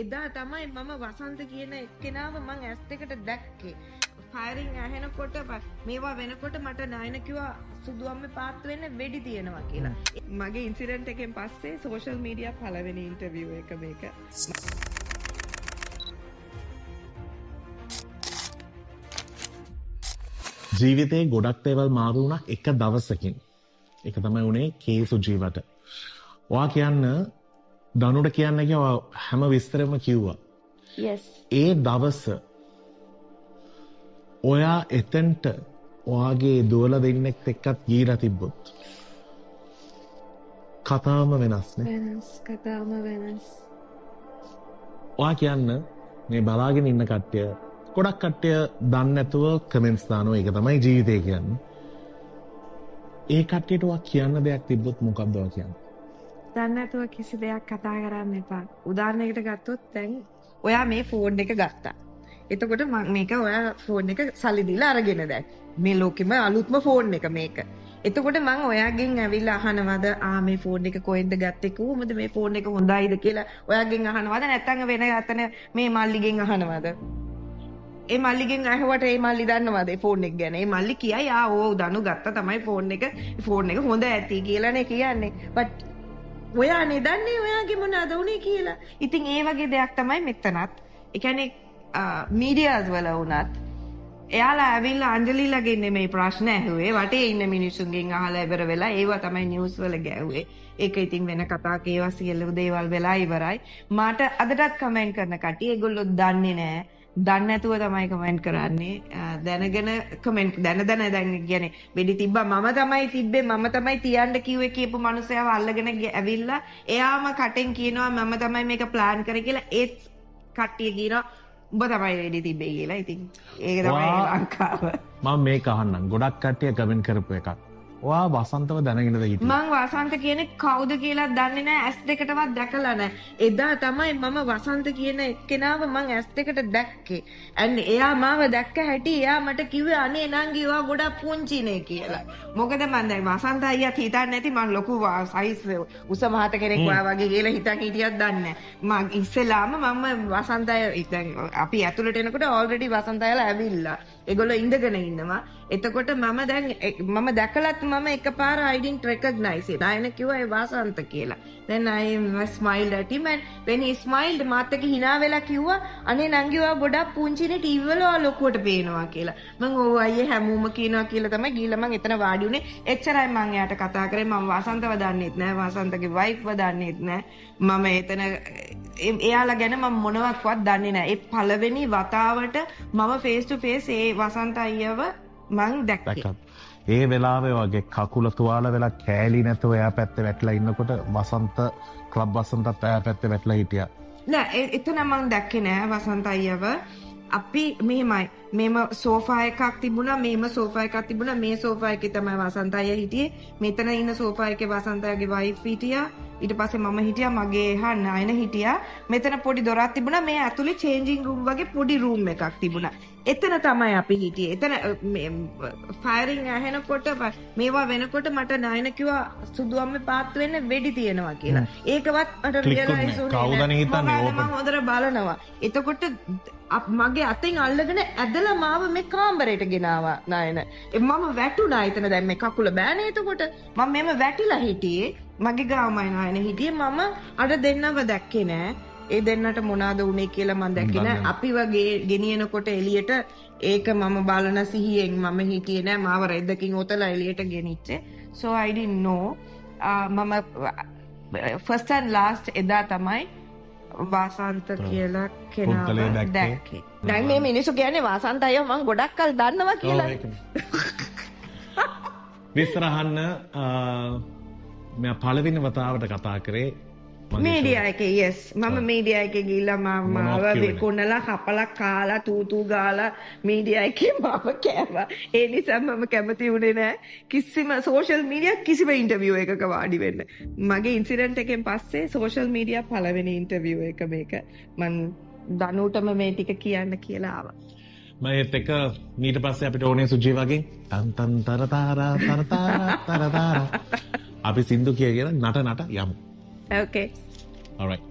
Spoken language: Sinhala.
එදා තමයි මම වසන්ත කියන එක්කෙනාව මං ඇස් දෙකට දැක්කේ. ෆයරින් ඇහෙනකොට මේවා වෙනකොට මට නයන කිව්වා සුදු අම්මේ පාත් වෙන්න වෙඩි තියෙනවා කියලා. මගේ ඉන්සිඩන්ට් එකෙන් පස්සේ සෝෂල් මීඩියා පළවෙනි ඉන්ටර්විව් එක මේක. ජීවිතේ ගොඩක් දේවල් මාරු වුණා එක දවසකින්. ඒක තමයි උනේ කේ සුජීවට. ඔයා කියන්න දනුට කියන්න කිව්වා හැම විස්තරෙම කිව්වා. Yes. ඒ දවස ඔයා එතෙන්ට ඔයාගේ දුවලා දෙන්නෙක් එක්කත් ගිහිලා තිබ්බොත් කතාවම වෙනස් නේ. වෙනස්, කතාවම වෙනස්. ඔයා කියන්න මේ බලාගෙන ඉන්න කට්ටිය ගොඩක් කට්ටිය දන්නේ නැතුව කමෙන්ට්ස් දානවා. ඒක තමයි ජීවිතය කියන්නේ. ඒ කට්ටියට ඔයා කියන්න දෙයක් තිබ්බොත් මොකක්ද ඔයා කියන්නේ? දන්නේ නැතුව කිසි දෙයක් කතා කරන්න එපා. උදාහරණයකට ගත්තොත් දැන් ඔයා මේ ෆෝන් එක ගත්තා. එතකොට මං මේක ඔයා ෆෝන් එක සල්ලි දීලා අරගෙන දැන් මේ ලෝකෙම අලුත්ම ෆෝන් එක මේක. එතකොට මං ඔයාගෙන් ඇවිල්ලා අහනවද මේ ෆෝන් එක කොහෙන්ද ගත්තේ, කොහොමද මේ ෆෝන් එක හොඳයිද කියලා ඔයාගෙන් අහනවද, නැත්නම් වෙන අතන මේ මල්ලිගෙන් අහනවද? ඒ මල්ලිගෙන් අහුවට ඒ මල්ලි දන්නවද ඒ ෆෝන් එක ගැන? ඒ මල්ලි කියයි ඕ දනු ගත්තා තමයි ෆෝන් එක, ෆෝන් එක හොඳ ඇති කියලානේ කියන්නේ. බට් ඔයානේ දන්නේ ඔයාගේ මොනවාද උනේ කියලා. ඉතින් ඒ වගේ දෙයක් තමයි මෙතනත්. ඒ කියන්නේ මීඩියාස් වල වුණත් එයාලා ඇවිල්ලා අංජලිලගෙන් නෙමෙයි ප්‍රශ්න ඇහුවේ, වටේ ඉන්න මිනිස්සුන්ගෙන් අහලා ඉවර වෙලා ඒවා තමයි නිවුස් වල ගැහුවේ. ඒක ඉතින් වෙන කතාවක්, ඒවා සියලු දේවල් වෙලා ඉවරයි. මට අදටත් කමෙන්ට් කරන කට්ටිය ඒගොල්ලෝ දන්නේ නෑ. දන්නේ නැතුව තමයි කමෙන්ට් කරන්නේ. දැනගෙන කමෙන්ට් දැන දැන දැන් කියන්නේ වෙඩි තිබ්බා මම තමයි තිබ්බේ, මම තමයි තියන්න කිව්වේ කියපු මනුස්සයව අල්ලගෙන ඇවිල්ලා එයාම කටෙන් කියනවා මම තමයි මේක ප්ලෑන් කරේ කියලා. ඒත් කට්ටිය කියනවා උඹ තමයි වෙඩි තිබ්බේ කියලා. ඉතින් ඒක තමයි ලංකාව. මම මේක අහන්නම්. ගොඩක් කට්ටිය කමෙන්ට් කරපු එකක්. ඔයා වසන්තව දැනගෙනද හිටියේ? මං වසන්ත කියන්නේ කවුද කියලා දන්නේ නෑ, ඇස් දෙකටවත් දැකලා නෑ. එදා තමයි මම වසන්ත කියන එක්කෙනාව මං ඇස් දෙකට දැක්කේ. ඇන් එයා මාව දැක්ක හැටි එයා මට කිව්වේ අනේ නංගි ඔයා ගොඩක් පුංචිනේ කියලා. මොකද මං දැන් වසන්ත අයියාත් හිතන්නේ නැති මං ලොකු සයිස් උස මහත කෙනෙක් ඔයා වගේ කියලා හිතන් හිටියත් දන්නේ නෑ. මං ඉස්සෙල්ලාම මම වසන්ත අයියා දැන් අපි ඇතුළට එනකොට ඔල්රෙඩි වසන්ත අයියාලා ඇවිල්ලා. ඒගොල්ලෝ ඉඳගෙන ඉන්නවා. එතකොට මම දැන් මම දැකලත් මම එකපාර I didn't recognize it. නයන කිව්වා ඒ වසන්ත කියලා. Then I smiled at him and when he smiled මාත් එක්ක hina වෙලා කිව්වා අනේ නංගි ඔයා ගොඩක් පුංචිනේ ටීවී වල ඔයා ලොකුවට පේනවා කියලා. මං ඔව් අයියේ හැමෝම කියනවා කියලා තමයි ගිහලා මං එතන වාඩි වුණේ. එච්චරයි මං එයාට කතා කරේ. මං වසන්තව දන්නෙත් නෑ, වසන්තගේ වයිෆ්ව දන්නෙත් නෑ. මම එතන එයාලා ගැන මම මොනවත්වත් දන්නේ නෑ. ඒ පළවෙනි වතාවට මම face to face ඒ වසන්ත අයියව මං දැක්කේ. දැක්කා. ඒ වෙලාවේ වගේ කකුල තුවාල වෙලා කෑලි නැතුව එයා පැත්තේ වැටිලා ඉන්නකොට වසන්ත ක්ලබ් වසන්තත් එයා පැත්තේ වැටිලා හිටියා. නෑ, එතන මං දැක්කේ නෑ වසන්ත අයියව. අපි මෙහෙමයි, මෙහෙම සෝෆා එකක් තිබුණා, මෙහෙම සෝෆා එකක් තිබුණා. මේ සෝෆා එකේ තමයි වසන්ත අයියා හිටියේ. මෙතන ඉන්න සෝෆා එකේ වසන්ත අයියාගේ වයිෆ් හිටියා. ඊට පස්සේ මම හිටියා, මගේ එහා නයන හිටියා. මෙතන පොඩි දොරක් තිබුණා. මේ ඇතුලේ චේන්ජින් රූම් වගේ පොඩි රූම් එකක් තිබුණා. එතන තමයි අපි හිටියේ. එතන මේ ෆයරින් ඇහෙනකොට මේවා වෙනකොට මට නයන කිව්වා සුදු අම්මේ පාත් වෙන්න වෙඩි තියෙනවා කියලා. ඒකවත් මට ක්ලික් වුණේ රියලයිස් වුණේ කවුද නෑ. හිතන්නේ? මොකද ඕපන්. මම හොඳට බලනවා. එතකොට මගේ අතෙන් අල්ලගෙන ඇදලා මාව මේ කාමරේට ගෙනාවා නයන. මම වැටුණා එතන. දැන් මේ කකුල බෑනේ. එතකොට මම මෙහෙම වැටිලා හිටියේ. මගේ ගාවමයි නයන හිටියේ. මම අර දෙන්නව දැක්කේ නෑ. ඒ දෙන්නට මොනවාද වුනේ කියලා මං දැක්කේ නෑ. අපි වගේ ගෙනියනකොට එළියට ඒක මම බලන සිහියෙන් මම හිටියේ නෑ. මාව රෙද්දකින් ඔතලා එළියට ගෙනිච්චේ. So I didn't know. මම first and last එදා තමයි වාසන්ත කියලා කෙනාව පුද්ගලයා දැක්කේ. දැක්කේ. දැන් මේ මිනිස්සු කියන්නේ වාසන්ත අයියා මං ගොඩක් කල් දන්නවා කියලා. ඔව්, ඒකනේ. විස්තර අහන්න, මම පළවෙනි වතාවට කතා කරේ මීඩියා එකේ. Yes, මම මීඩියා එකේ ගිහිල්ලා මොනවක් මාව කිව්වේ නෑ. විකුණලා හපලා කාලා තූ ගාලා මීඩියා එකේ මාව කෑවා. ඒ නිසා මම කැමති වුණේ නෑ කිසිම සෝෂල් මීඩියා කිසිම ඉන්ටර්විව් එකක වාඩි වෙන්න. මගේ ඉන්සිඩන්ට් එකෙන් පස්සේ සෝෂල් මීඩියා පළවෙනි ඉන්ටර්විව් එක මේක. මං දනුටම මේ ටික කියන්න කියලා ආවා. මම ඒත් එක්ක ඊට පස්සේ අපිට ඕනේ සුජී වගේ තන් තන් තර තාරා තර තාරා තර තාරා අපි සින්දු කිය කියලා නට නට යමු. Okay. All right.